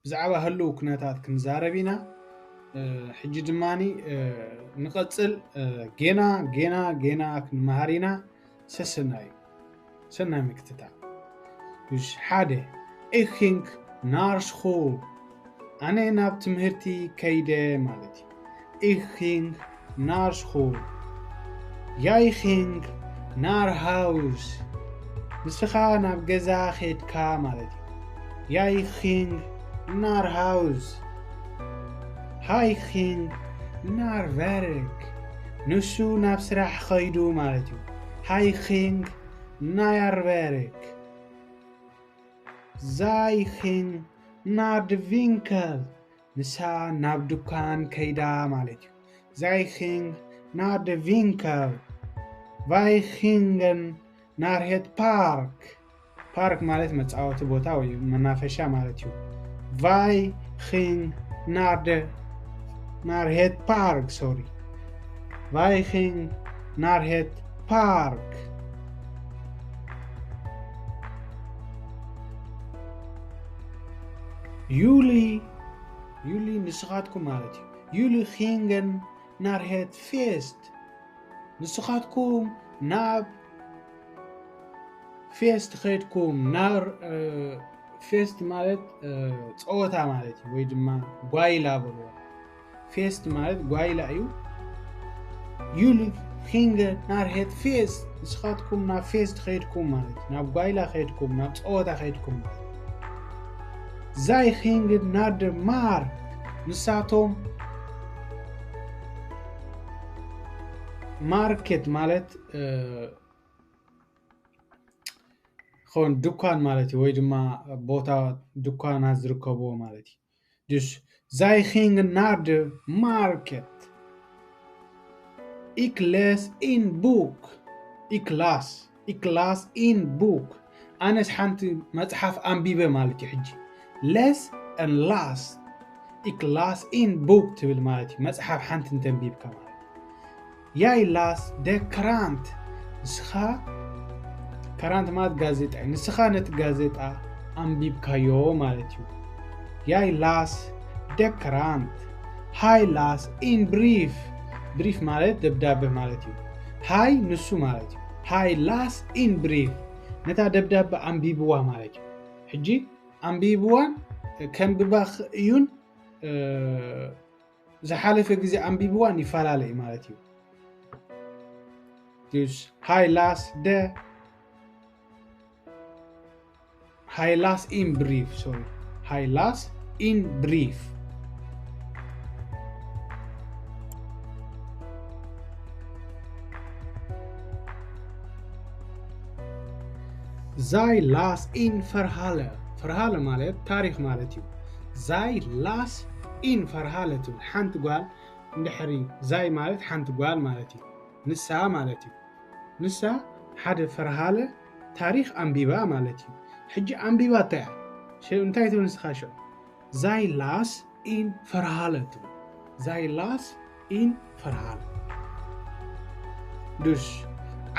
ብዛዕባ ህልው ኩነታት ክንዛረብ ኢና። ሕጂ ድማ ንቐፅል። ጌና ጌና ጌና ክንመሃር ኢና። ሰሰናዩ ሰናይ ምክትታል። ሓደ። Ich ging naar school. ኣነ ናብ ትምህርቲ ከይደ ማለት እዩ። Ich ging naar school. Jij ging naar huis. ንስኻ ናብ ገዛ ኸድካ ማለት እዩ። Jij ging naar huis. Hij ging naar werk. ንሱ ናብ ስራሕ ኸይዱ ማለት እዩ። Hij ging naar werk. Zij ging naar de winkel. ንሳ ናብ ድኳን ከይዳ ማለት እዩ። Zij ging naar de winkel. Wij gingen naar het park. ፓርክ ማለት መፃወቲ ቦታ ወይ መናፈሻ ማለት እዩ። Wij ging naar de naar het park, sorry. Wij ging naar het park. Jullie, jullie ንስኻትኩም ማለት እዩ። Jullie gingen naar het feest. ንስኻትኩም ናብ ፌስት ኸድኩም ናብ ፌስት ማለት ፀወታ ማለት እዩ፣ ወይ ድማ ጓይላ በልዎ። ፌስት ማለት ጓይላ እዩ። Jullie gingen naar het feest. ንስኻትኩም ናብ ፌስት ኸድኩም ማለት እዩ፣ ናብ ጓይላ ኸድኩም፣ ናብ ፀወታ ኸድኩም ማለት እዩ። Zij gingen naar de markt. ንሳቶም ማርኬት ማለት ኾን ድኳን ማለት እዩ፣ ወይ ድማ ቦታ ድኳናት ዝርከብዎ ማለት እዩ። Dus zij gingen naar de market. Ik lees een boek. Ik las, ik las een boek. ኣነስ ሓንቲ መፅሓፍ ኣንቢበ ማለት እዩ። ሕጂ les and las. Ik las een boek ትብል ማለት እዩ፣ መፅሓፍ ሓንቲ እንተንቢብካ ማለት እዩ። Jij las de krant. ንስኻ፣ ክራንት ማለት ጋዜጣ እዩ። ንስኻ ነቲ ጋዜጣ ኣንቢብካዮ ማለት እዩ። Jij las de krant. Hij las een brief. ብሪፍ ማለት ደብዳቤ ማለት እዩ። Hij ንሱ ማለት እዩ። Hij las een brief. ነታ ደብዳቤ ኣንቢብዋ ማለት እዩ። ሕጂ ኣንቢብዋን ከንብባ እዩን ዝሓለፈ ግዜ ኣንቢብዋን ይፈላለ እዩ ማለት እዩ። Dus hij las de hij las een brief, sorry. Hij las een brief. Zij las een verhaal. Verhaal ማለት ታሪኽ ማለት እዩ። Zij las een verhaal ትብል ሓንቲ ጓል እንድሕሪ zij ማለት ሓንቲ ጓል ማለት እዩ። ንሳ ማለት እዩ። ንሳ ሓደ ፈርሃለ ታሪኽ ኣንቢባ ማለት እዩ። ሕጂ ኣንቢባ እንታይ እያ? እንታይ ትብል ንስኻ ሽዑ? Zij las een verhaal ትብል። Zij las een verhaal. Dus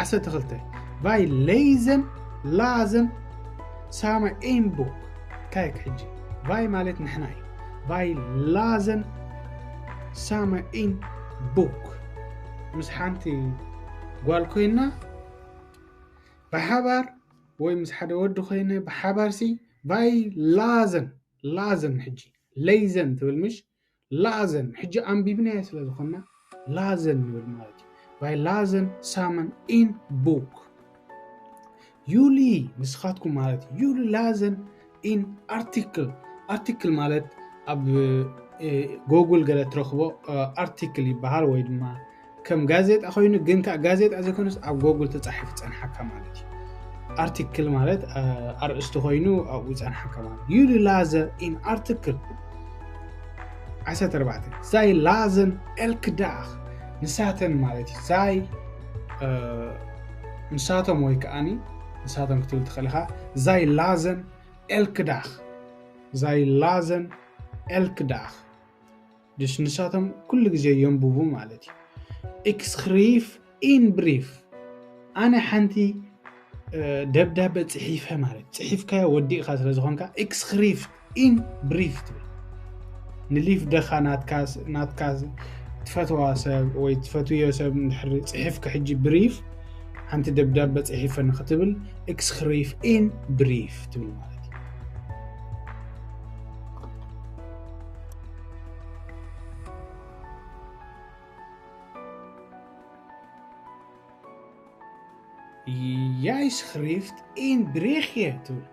ዓሰርተ ክልተ, wij lezen, lazen samen een boek. Kyk ሕጂ wij ማለት ንሕና እዩ። Wij lazen samen een boek. ምስ ሓንቲ ጓል ኮይና ብሓባር ወይ ምስ ሓደ ወዲ ኮይነ ብሓባር ሲ wij lazen, lazen ሕጂ lezen ትብል ምሽ? Lazen ሕጂ ኣንቢብናዮ ስለ ዝኾንና lazen ንብል ማለት እዩ። Wij lazen samen een boek. Jullie ንስኻትኩም ማለት እዩ። Jullie lazen een artikel. Article ማለት ኣብ ጎጉል ገለ ትረኽቦ ኣርቲክል ይበሃል ወይ ድማ ከም ጋዜጣ ኮይኑ ግን ከዓ ጋዜጣ ዘይኮነስ ኣብ ጎጉል ተፃሒፉ ፀንሓካ ማለት እዩ። ኣርቲክል ማለት ኣርእስቲ ኮይኑ ኣብኡ ፀንሓካ ማለት እዩ። Jullie lazen een artikel. ዓሰርተ ኣርባዕተ, zij lazen elke dag. ንሳተን ማለት እዩ። Zij ንሳቶም ወይ ከዓኒ ንሳቶም ክትብል ትኽእል ኢኻ። Zij lazen elke dag. Zij lazen elke dag. Dus ንሳቶም ኩሉ ግዜ የንብቡ ማለት እዩ። Ik schreef een brief. ኣነ ሓንቲ ደብዳቤ ፅሒፈ ማለት ፅሒፍካዮ ወዲእካ ስለ ዝኾንካ ik schreef in brief ትብል። ንሊፍ ደኻ ናትካ ትፈትዋ ሰብ ወይ ትፈትውዮ ሰብ እንድሕር ፅሒፍካ ሕጂ ብሪፍ ሓንቲ ደብዳበ ፅሒፈ ንክትብል እክስክሪፍ ኢን ብሪፍ ትብል ማለት እዩ። ያይስክሪፍት ኢን ብሬኽየ ትብል።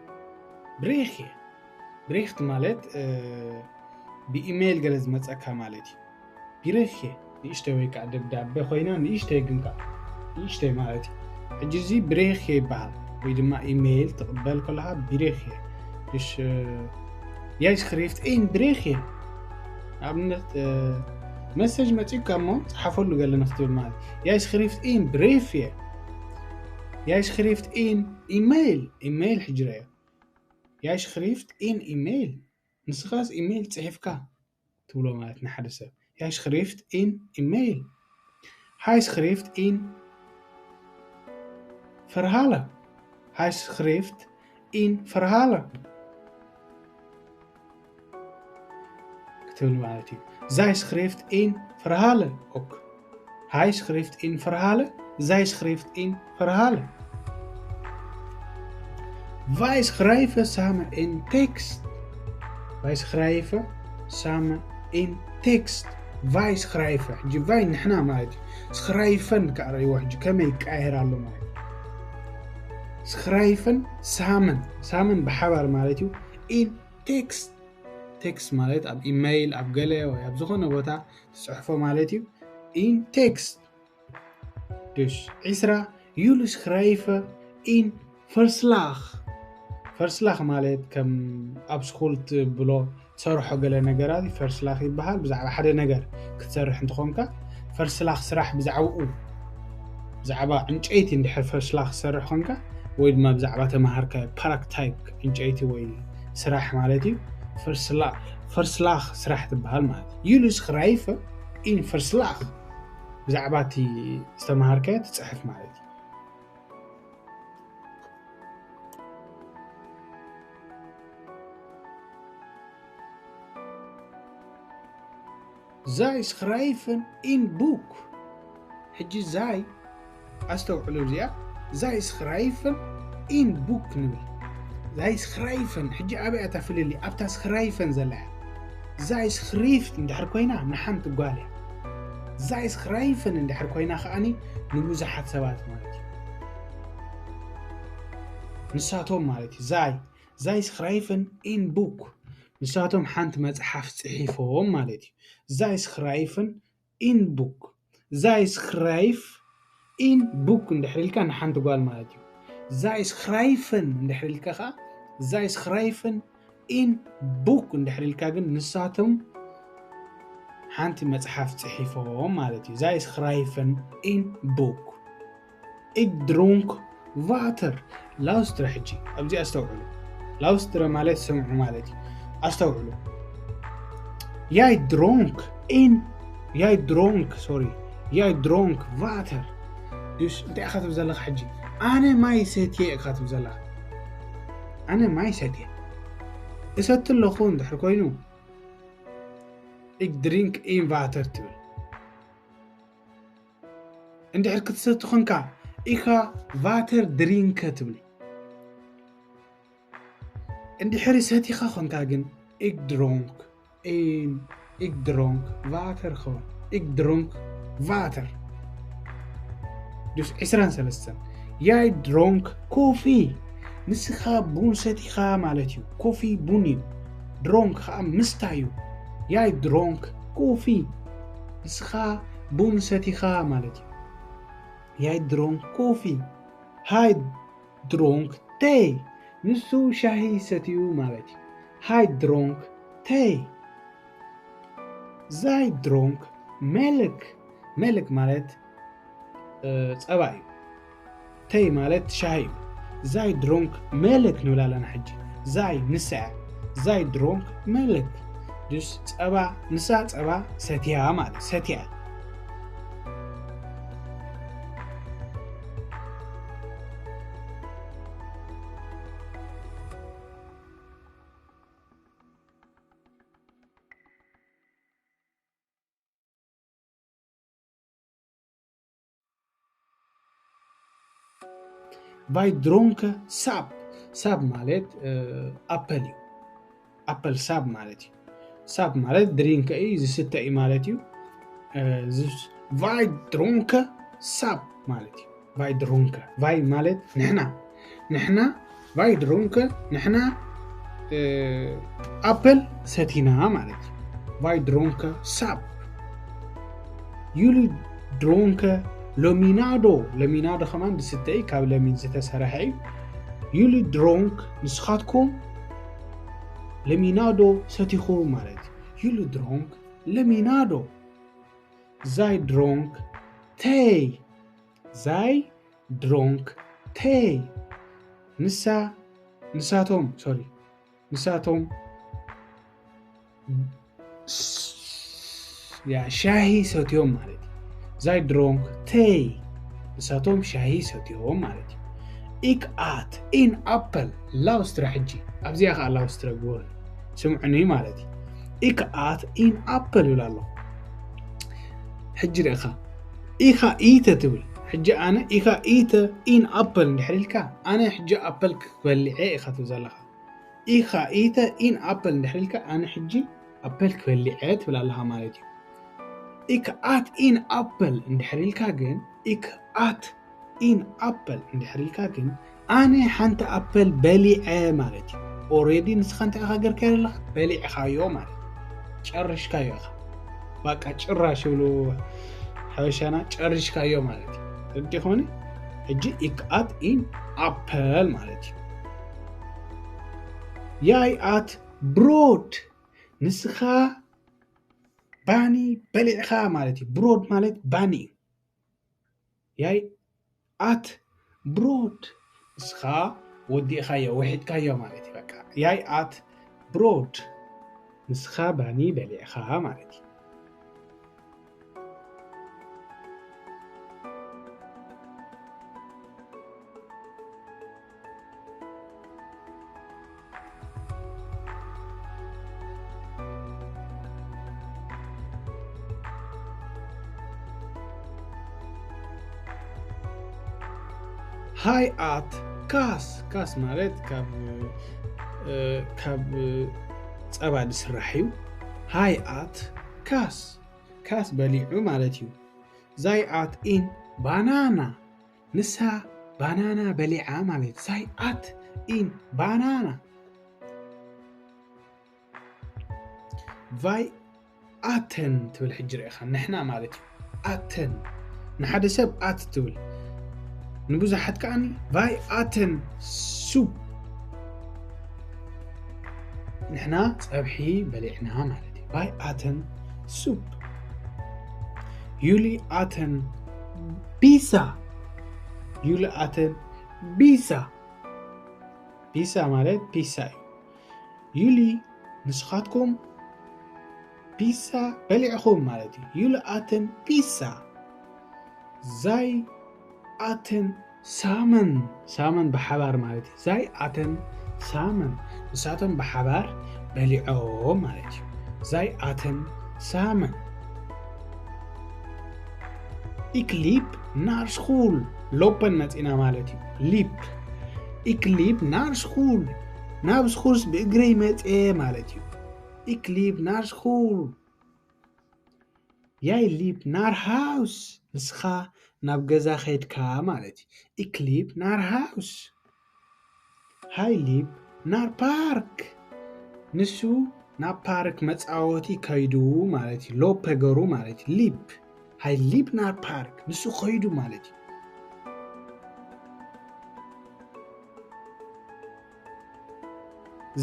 ብሬኽየ ብሬኽት ማለት ብኢሜይል ገለ ዝመፀካ ማለት እዩ። ብሬኽየ ንእሽተይ ወይ ከዓ ደብዳቤ ኮይና ንእሽተይ ግን ከዓ ንእሽተይ ማለት እዩ። ሕጂ እዚ ብሬኽየ ይበሃል ወይ ድማ ኢሜይል ትቕበል ከለካ ብሬኽየ ድሽ ያይስክሪፍት ኢን ብሬኽየ ንኣብነት መሰጅ መፂካ እሞ ፀሓፈሉ ገለ ንክትብል ማለት ያይስክሪፍት ኢን ብሬፍየ ያይስክሪፍት ኢን ኢሜይል ኢሜይል ሕጅረዮ ያይስክሪፍት ኢን ኢሜይል ንስኻስ ኢሜይል ፅሒፍካ ትብሎ ማለት ንሓደ ሰብ ያይስክሪፍት ኢን ኢሜይል ሃይስክሪፍት ኢን ፈርሃለ ሃይስክሪፍት ኢን ፈርሃለ ክትብል ማለት እዩ። Zij schrijft in verhalen ook. Hij schrijft in verhalen. Zij schrijft in verhalen. Wij schrijven samen in tekst. Wij schrijven samen in tekst. Wij schrijven. ሕጂ ቫይ ንሕና ማለት እዩ። ስኽራይፈን ከዓ ረይዎ ሕጂ ከመይ ይቀያየር ኣሎ ማለት እዩ። ስኽራይፈን ሳመን ሳመን ብሓባር ማለት እዩ። ኢን ቴክስት ቴክስት ማለት ኣብ ኢሜይል ኣብ ገለ ወይ ኣብ ዝኾነ ቦታ ትፅሕፎ ማለት እዩ። ኢን ቴክስት ድሽ ዒስራ ዩል ስክራይፈ ኢን ፈርስላኽ ፈርስላኽ ማለት ከም ኣብ ስኩል ትብሎ ትሰርሖ ገለ ነገራት ፈርስላኽ ይበሃል። ብዛዕባ ሓደ ነገር ክትሰርሕ እንትኾንካ ፈርስላኽ ስራሕ ብዛዕባኡ ብዛዕባ ዕንጨይቲ እንድሕር ፈርስላኽ ትሰርሕ ኮንካ ወይ ድማ ብዛዕባ ተምሃርካዮ ፓራክታይፕ ዕንጨይቲ ወይ ስራሕ ማለት እዩ። ፈርስላኽ ስራሕ ትበሃል ማለት እዩ። ዩል ስክራይፈ ኢን ፈርስላኽ ብዛዕባ እቲ ዝተምሃርካዮ ትፅሕፍ ማለት እዩ። Zij schrijven in boek. ሕጂ ዛይ ኣስተውዕሉ እዚኣ ዛይ ስክራይፈን ኢን ቡክ ንብል ዛይ ስክራይፈን ሕጂ ኣበይ ኣታ ፍልሊ ኣብታ ስክራይፈን ዘላ እያ ዛይ ስክሪፍት እንድሕር ኮይና ንሓንቲ ጓል እያ ዛይ ስክራይፈን እንድሕር ኮይና ከዓኒ ንብዙሓት ሰባት ማለት እዩ ንሳቶም ማለት እዩ ዛይ ዛይ ስክራይፈን ኢን ቡክ ንሳቶም ሓንቲ መፅሓፍ ፅሒፎም ማለት እዩ ዛይ ስክራይፈን ኢን ቡክ ዛይ ስክራይፍ ኢን ቡክ እንድሕር ኢልካ ንሓንቲ ጓል ማለት እዩ ዛይ ስክራይፈን እንድሕር ኢልካ ከዓ ዛይ ስክራይፈን ኢን ቡክ እንድሕር ኢልካ ግን ንሳቶም ሓንቲ መፅሓፍ ፅሒፎም ማለት እዩ ዛይ ስክራይፈን ኢን ቡክ ኢክ ድሩንክ ቫተር ላውስትረ ሕጂ ኣብዚ ኣስተውዕሉ ላውስትረ ማለት ስምዑ ማለት እዩ ኣስተውዕሉ ያይ ድሮንክ ኢን ያይ ድሮንክ ሶሪ ያይ ድሮንክ ቫተር ድስ እንታይ ኢኻ ትብል ዘለኻ ሕጂ ኣነ ማይ ሰትየ ኢኻ ትብል ዘለኻ ኣነ ማይ ሰትየ እሰቲ ኣለኹ እንድሕር ኮይኑ ኢክ ድሪንክ ኢን ቫተር ትብል እንድሕር ክትሰቲ ኾንካ ኢኻ ቫተር ድሪንከ ትብል እንድሕር ሰቲኻ ኾንካ ግን ኢክ ድሮንክ ኢን ኢክ ድሮንክ ቫተር ኸውን ኢክ ድሮንክ ቫተር ዱስ ዕስራን ሰለስተን ያይ ድሮንክ ኮፊ ንስኻ ቡን ሰቲኻ ማለት እዩ ኮፊ ቡን እዩ ድሮንክ ከዓ ምስታ እዩ ያይ ድሮንክ ኮፊ ንስኻ ቡን ሰቲኻ ማለት እዩ ያይ ድሮንክ ኮፊ ሃይ ድሮንክ ተይ ንሱ ሻሂ ሰትዩ ማለት እዩ ሃይ ድሮንክ ተይ ዛይ ድሮንክ ሜልክ ሜልክ ማለት ጸባ እዩ ተይ ማለት ሻሂ እዩ ዛይ ድሮንክ ሜልክ ንብል ኣለና ሕጂ ዛይ ንሳ እያ ዛይ ድሮንክ ሜልክ ድስ ጸባ ንሳ ጸባ ሰትያ ማለት ሰትያ Wie dronken Sap. ሳፕ ማለት ኣፕል እዩ። ኣፕል ሳፕ ማለት እዩ። ሳፕ ማለት ድሪንክ እዩ፣ ዝስተ እዩ ማለት እዩ። Wie dronken Sap ማለት እዩ። Wie dronken፣ wie ማለት ንሕና፣ ንሕና፣ wie dronken ንሕና ኣፕል ሰቲና ማለት እዩ። Wie dronken Sap። Jullie dronken Lemonade። ለሚናዶ ከማን ዝስተ እዩ፣ ካብ ለሚን ዝተሰርሐ እዩ። Jullie dronken፣ ንስኻትኩም ለሚናዶ ሰቲኹም ማለት እዩ። Jullie dronken Lemonade። Zij dronk thee። Zij dronk thee። ንሳ፣ ንሳቶም፣ ሶሪ፣ ንሳቶም ሻሂ ሰትዮም ማለት እዩ። Zij dronk thee። ንሳቶም ሻሂ ሰትዮም ማለት እዩ። Ik at een appel። ላውስትራ ሕጂ ኣብዚኣ ከዓ ላውስትራ ግበሩ፣ ስምዑኒ ማለት እዩ። Ik at een appel ይብል ኣለኹ። ሕጂ ርኢኻ ኢኻ ኢተ ትብል። ሕጂ ኣነ ኢኻ ኢተ ኢን ኣፕል እንድሕር ኢልካ፣ ኣነ ሕጂ ኣፕል ክበልዐ ኢኻ ትብል ዘለኻ። ኢኻ ኢተ ኢን ኣፕል እንድሕር ኢልካ፣ ኣነ ሕጂ ኣፕል ክበልዐ ትብል ኣለኻ ማለት እዩ። ኢክ ኣት ኢን ኣፕል እንድሕር ኢልካ ግን፣ ኢክ ኣት ኢን ኣፕል እንድሕር ኢልካ ግን፣ ኣነ ሓንቲ ኣፕል በሊዐ ማለት እዩ። ኦሬዲ ንስኻ እንታይ ኢኻ ገርካዮ ኣለኻ? በሊዕኻዮ ማለት እዩ። ጨርሽካዮ ኢኻ። ባቃ ጭራሽ ይብሉ ሓበሻና፣ ጨርሽካዮ ማለት እዩ። ርዲ ኾነ ሕጂ ኢክ ኣት ኢን ኣፕል ማለት እዩ። ያይ ኣት ብሮድ፣ ንስኻ ባኒ በሊዕኻ ማለት እዩ። ብሮድ ማለት ባኒ እዩ። ያይ ኣት ብሮድ፣ ንስኻ ወዲእኻዮ፣ ውሒጥካዮ ማለት እዩ። በቃ ያይ ኣት ብሮድ፣ ንስኻ ባኒ በሊዕኻ ማለት እዩ። ሃይ ኣት ካስ፣ ካስ ማለት ካብ እ፣ ካብ ጸባ ዝስራሕ እዩ። ሃይ ኣት ካስ፣ ካስ በሊዑ ማለት እዩ። ዛይ ኣት ኢን ባናና፣ ንሳ ባናና በሊዓ ማለት። ዛይ ኣት ኢን ባናና። ቫይ ኣተን ትብል ሕጂ ርኢኻ፣ ንሕና ማለት እዩ። ኣተን፣ ንሓደ ሰብ ኣት ትብል፣ ንብዙሓት ከዓኒ ቫይ ኣተን ሱፕ፣ ንሕና ጸብሒ በሊዕና ማለት እዩ። ቫይ ኣተን ሱፕ። ዩሊ ኣተን ቢሳ፣ ዩሊ ኣተን ቢሳ። ቢሳ ማለት ፒሳ እዩ። ዩሊ፣ ንስኻትኩም ፒሳ በሊዕኹም ማለት እዩ። ዩሊ ኣተን ፒሳ። ዛይ ኣተን ሳመን፣ ሳመን ብሓባር ማለት እዩ። ዛይ ኣተን ሳመን፣ ንሳቶም ብሓባር በሊዖም ማለት እዩ። ዛይ ኣተን ሳመን። ኢክ ሊፕ ናር ስኹል፣ ሎፐን መጺና ማለት እዩ። ሊፕ፣ ኢክ ሊፕ ናር ስኹል፣ ናብ ስኹልስ ብእግረይ መጽየ ማለት እዩ። ኢክ ሊፕ ናር ስኹል። ያይ ሊፕ ናር ሃውስ፣ ንስኻ ናብ ገዛ ኸይድካ ማለት እዩ። ኢክ ሊፕ ናር ሃውስ። ሃይ ሊፕ ናር ፓርክ፣ ንሱ ናብ ፓርክ መጻወቲ ከይዱ ማለት እዩ። ሎፐ ገሩ ማለት እዩ። ሊፕ፣ ሃይ ሊፕ ናር ፓርክ፣ ንሱ ከይዱ ማለት እዩ።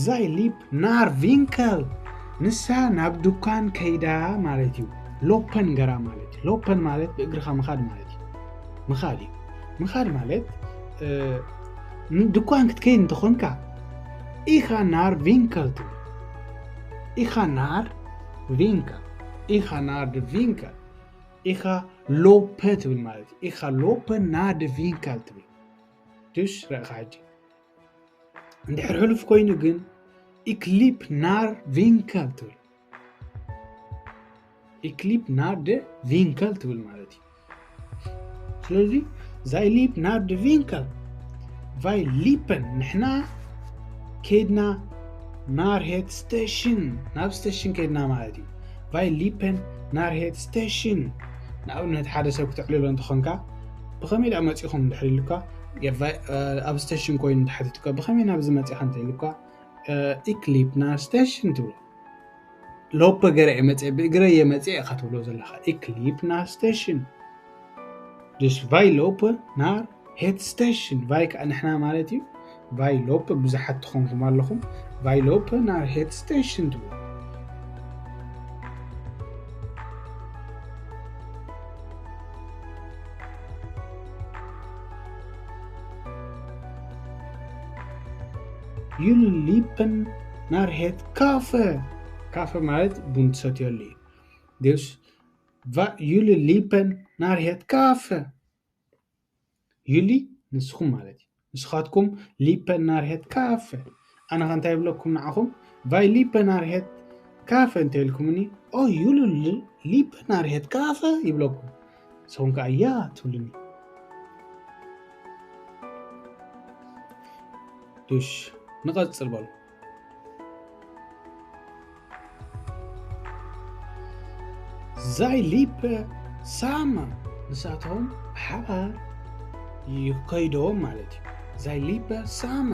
ዛይ ሊፕ ናር ቪንከል፣ ንሳ ናብ ድኳን ከይዳ ማለት እዩ። ሎፐን ገራ ማለት እዩ። ሎፐን ማለት ብእግርኻ ምኻድ ማለት እዩ። ምኻድ እዩ። ምኻድ ማለት እ፣ ንድኳን ክትከይድ እንተኾንካ፣ ኢኻ ናር ቪንከል ትብል። ኢኻ ናር ቪንከል፣ ኢኻ ናር ድ ቪንከል፣ ኢኻ ሎፐ ትብል ማለት እዩ። ኢኻ ሎፐ ናር ድ ቪንከል ትብል። ድሽ ረእኻ ሕጂ። እንድሕር ሕሉፍ ኮይኑ ግን፣ ኢክ ሊፕ ናር ቪንከል ትብል። ኢክ ሊፕ ናር ድ ቪንከል ትብል ማለት እዩ። ስለዚ፣ ዛይ ሊፕ ናር ድ ቪንከል፣ Weil Lippen ንሕና ከይድና ናር ሄት ስቴሽን ናብ ስቴሽን ከይድና ማለት እዩ። Weil Lippen ናር ሄት ስቴሽን። ንኣብነት ሓደ ሰብ ክትዕልሎ እንተኾንካ ብኸመይ ደኣ መፂኹም እንድሕር ኢሉካ፣ ኣብ ስቴሽን ኮይኑ እንተሓቲቱካ ብኸመይ ናብዚ መፂኻ እንተ ኢሉካ፣ ኢክ ሊፕ ናር ስቴሽን ትብሎ። ሎፐ ገረ እየ መፅአ ብእግረ እየ መፅአ ኢኻ ትብሎ ዘለኻ። ኢክ ሊፕ ናር ስቴሽን። Dus weil Lippen ናር ሄት ስቴሽን። Weil ከዓ ንሕና ማለት እዩ። Weil Lippen ብዙሓት ትኾንኩም ኣለኹም። Weil Lippen ናር ሄት ስቴሽን ትብሉ። Jule Lippen ናር ሄት ካፈ። ካፈ ማለት ቡን ትሰትየሉ እዩ። Dus Jule Lippen ናር ሄት ካፈ። ዩሊ ንስኹም ማለት እዩ። ንስኻትኩም ሊፐ ናር ሄት ካፈ። ኣነ ከ እንታይ ይብለኩም ንዓኹም? Weil Lippen ናር ሄት ካፈ እንተ ኢልኩምኒ፣ ኦ ዩሊ ሊፐ ናር ሄት ካፈ ይብለኩም። ንስኹም ከዓ ያ ትብሉኒ። Dus ንቐጽል በሉ። Sei Lippen ሳመ። ንሳቶም ብሓባር ይከይዶም ማለት እዩ። Sei Lippen ሳመ።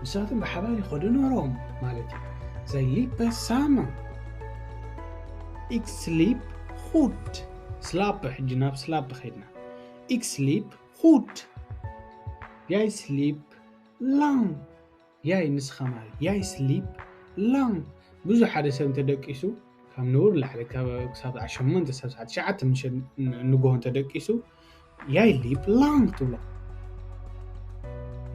ንሳቶም ብሓባር ይኸዱ ነሮም ማለት እዩ። Sei Lippen ሳመ። Ich schliep gut። ስላፕ፣ ሕጂ ናብ ስላፕ ኸይድና። Ich schliep gut። Jij schliep lang። Jij ንስኻ ማለት። Jij schliep lang። ብዙሕ ሓደ ሰብ እንተደቂሱ ካብ ንቡር ላዕሊ ክሳብ ሸሞንተ ሰብ ሰዓት ትሽዓተ ምሸት ንግሆ እንተደቂሱ Jij schliep lang ትብሎ።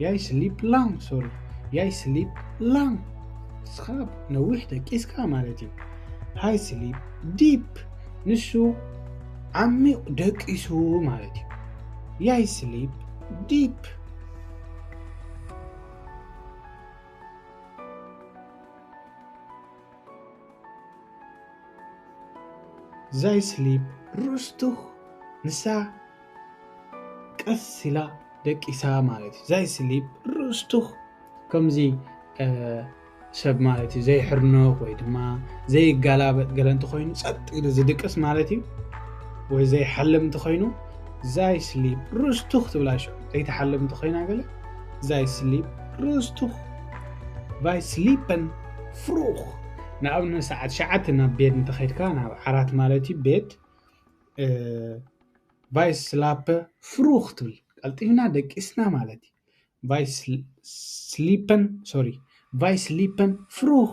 Jij schliep lang፣ sorry። Jij schliep lang። ንስኻ ነዊሕ ደቂስካ ማለት እዩ። Hij schliep diep። ንሱ ዓሚቕ ደቂሱ ማለት እዩ። Jij schliep diep። Zij schliep rustig። ንሳ ቀስ ኢላ ደቂሳ ማለት እዩ። Zij schliep rustig። ከምዚ ሰብ ማለት እዩ ዘይሕርነቕ ወይ ድማ ዘይጋላበጥ ገለ እንተኾይኑ ጸጥ ኢሉ ዝድቅስ ማለት እዩ። ወይ ዘይሓልም እንተኾይኑ zij schliep rustig ትብላ ሽዑ። ዘይትሓልም እንተኾይና ገለ zij schliep rustig። Wij sliepen vroeg። ንኣብነት ሰዓት ትሽዓተ ናብ ቤት እንተኸድካ ናብ ዓራት ማለት እዩ ቤት። Wij slapen vroeg ትብል ቀልጢፍና ደቂስና ማለት እዩ። Wij sliepen፣ sorry፣ wij sliepen vroeg።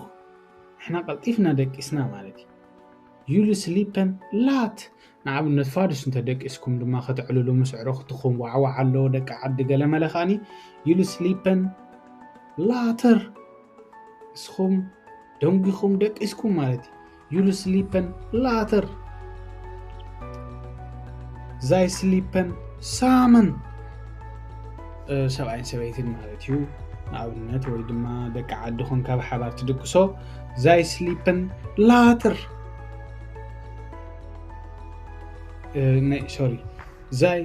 ንሕና ቀልጢፍና ደቂስና ማለት እዩ። Jullie sliepen laat። ንኣብነት ፋዱስ እንተ ደቂስኩም ድማ ከተዕልሉ ምስ ዕረኽትኹም ዋዕዋዕ ኣሎ ደቂ ዓዲ ገለ መለ ከኣኒ Jullie sliepen later። ንስኹም ደንጊኹም ደቂስኩም ማለት እዩ። Jullie sliepen later። Zij sliepen samen። ሰብኣይን ሰበይትን ማለት እዩ። ንኣብነት ወይ ድማ ደቂ ዓዲ ኮንካ ብሓባር ትድቅሶ። Zij sliepen later። ናይ ሶሪ፣ zij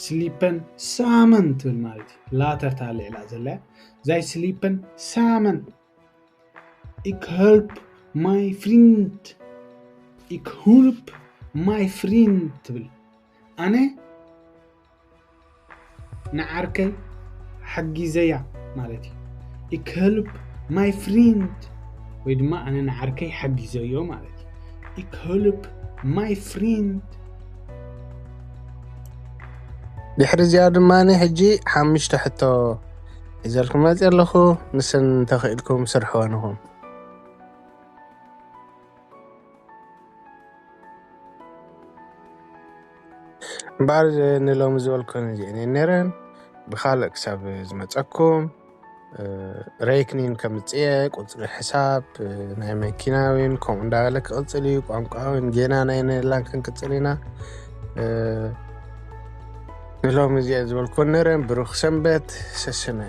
sliepen samen ትብል ማለት እዩ። Later ታልዕላ ዘላ zij sliepen samen። Ik help mijn vriend። Ik help mijn vriend ትብል ኣነ ንዓርከይ ሓጊዘያ ማለት እዩ። Ik help mijn vriend ወይ ድማ ኣነ ንዓርከይ ሓጊዘዮ ማለት እዩ። Ik help mijn vriend። ድሕሪ እዚኣ ድማ ሕጂ ሓሙሽተ ሕቶ ሒዘልኩም መፅእ ኣለኹ። ንስን እንተኽኢልኩም ስርሕወን ኢኹም። እምበኣር ንሎሚ ዝበልኩን እዚአን እየን ነይረን። ብኻልእ ክሳብ ዝመፀኩም ሬክኒን ከምፅኤ ቁፅሪ ሕሳብ ናይ መኪና እውን ከምኡ እንዳበለ ክቕፅል እዩ። ቋንቋ እውን ጌና ናይ ኔደርላንድ ክንቅፅል ኢና። ንሎሚ እዚአ ዝበልኩን ነይረን። ብሩኽ ሰንበት። ሰስነ።